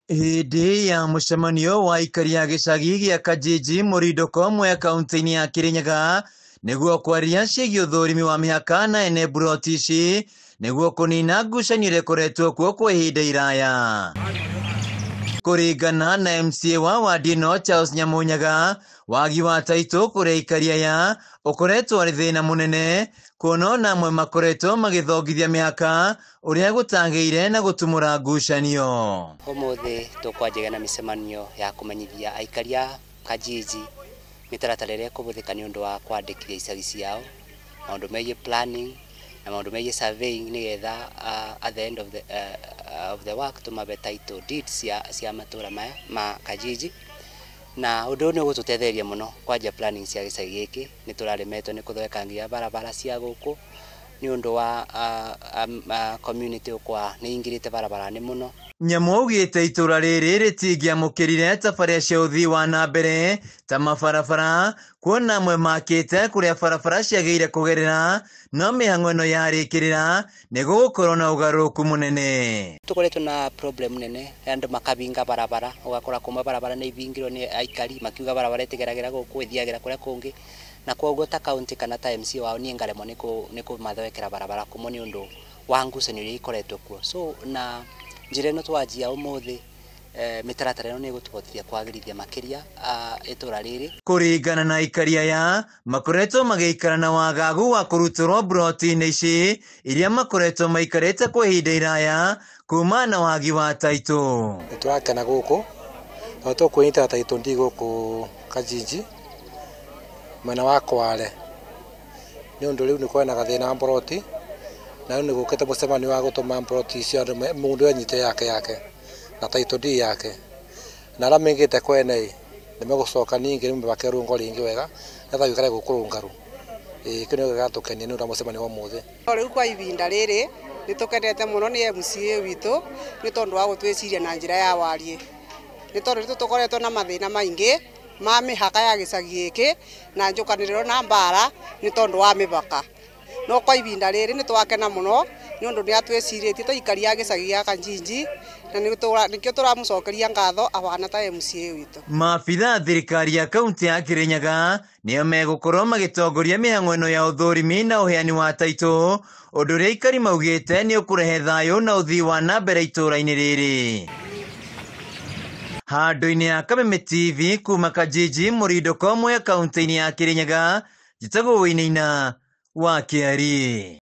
Hĩndĩ ya mũcemanio wa aikari a gĩcagi gĩa Kajiji Mũrindũko Mwea kaunti-inĩ ya Kirinyaga nĩguo kwaria ciĩgiĩ ũthũrimi wa mĩhaka na ene mburoti ici nĩguo kũnina ngucanio ĩrĩa ĩkoretwo kuo kwa ihinda iraya. Kũringana na MCA wa wadi ĩno Charles Nyamunyaga, wagi wa taitũ kũrĩ aikari aya ũkoretwo arĩ thĩna mũnene kuona ona amwe makoretwo magĩthongithia mĩhaka ũrĩa gũtagĩire na gũtumũra ngucanio. Ũmũthĩ tũkwanjagia na mĩcemanio ya kũmenyithia aikari a Kajiji mĩtaratara ĩrĩa ĩkũhũthĩka nĩ ũndũ wa kwandĩkithia icagi ciao, maũndũ megiĩ planning na maũndũ megiĩ surveying nĩgetha at the end of the work tũmabe title deeds cia matũra maya ma Kajiji. Na ũndũ ũyũ nĩ ũgũtũteithĩrĩria mũno kwanjia planning cia gĩcagi gĩkĩ. Nĩ tũraremetwo nĩ gũthondeka barabara cia gũkũ nĩ ũndũ wa community gũkorwo nĩ ingĩrĩte barabara-inĩ mũno. Nyamu augĩte itũra rĩrĩ rĩtingĩamũkĩrire tabarĩra cia ũthii wa na mbere ta mabarabara kuona amwe makĩte kũrĩa barabara ciagĩrĩire kũgerera, no mĩhang'o ĩno yarĩkĩrĩra nĩ gũgũkorwo na ũgarũrũku mũnene. Tũkoretwo na problem nene, andũ makabinga barabara, ũgakora kuma barabara nĩ ibingirwo nĩ aikari makiuga barabara ĩtigeragĩra gũkũ, ĩthiagĩra kũrĩa kũngĩ, na koguo ta kaunti kana ta MCA wao niĩ ngaremwo nĩ kũmathondekera barabara kumwe nĩ ũndũ wa ngucanio iria ikoretwo kuo. So na njĩra ĩno twanjia ũmũthĩ, mĩtaratara ĩno nĩ ĩgũtũhotithia kwagĩrithia makĩria itũra rĩrĩ. Kũringana na aikari aya makoretwo magĩikara na wagagu wa kũrutũrwo mburoti-inĩ ici iria makoretwo maikarĩte kwa ihinda iraya kuma na wagi wa taitũ. Nĩ tũrakena gũkũ tondũ tũkwĩnyitĩra taitũ ndi gũkũ Kajiji mwena wa Kwale, nĩ ũndũ rĩu nĩ kwena gathĩna wa mburoti, na rĩu nĩ gũkĩte mũcemanio wa gũtũma mburoti icio andũ mũndũ anyite yake yake na title deed yake, na arĩa maingĩte kwene ĩ nĩ megũcoka ningĩ rĩu mabake rũngo rĩngĩ wega nĩgetha gũikare gwĩ kũrũngaru. Ĩĩ kĩu nĩkĩo gĩratũkenia nĩ ũndũ wa mũcemanio wa ũmũthĩ. Rĩu kwa ihinda rĩrĩ nĩ tũkenete mũno nĩ MCA witũ nĩ tondũ wa gũtwĩciria na njĩra ya wariĩ, nĩ tondũ nĩ tũkoretwo na mathĩna maingĩ ma mĩhaka ya gĩcagi gĩkĩ na njũkanĩrĩro na mbara nĩ tondũ wa mĩbaka, no kwa ihinda rĩrĩ nĩ twakena mũno nĩ ũndũ nĩ atwĩcirĩtie ta aikari a gĩcagi gĩa Kajiji, na nĩkĩo tũramũcokeria ngatho ahana ta MCA witũ. Maabitha thirikari ya kaunti ya Kirinyaga nĩo megũkorwo magĩtongoria mĩhang'o ĩno ya ũthũrimi na ũheani wa taitũ, ũndũ ũrĩa aikari maugĩte nĩ ũkũrehe thayũ na ũthii wa na mbere itũra-inĩ rĩrĩ. Handũ-inĩ ya Kameme TV kuma Kajiji Mũrindũko Mwea kaunti-inĩ ya Kirinyaga, njĩtagwo Wainaina wa Kĩari.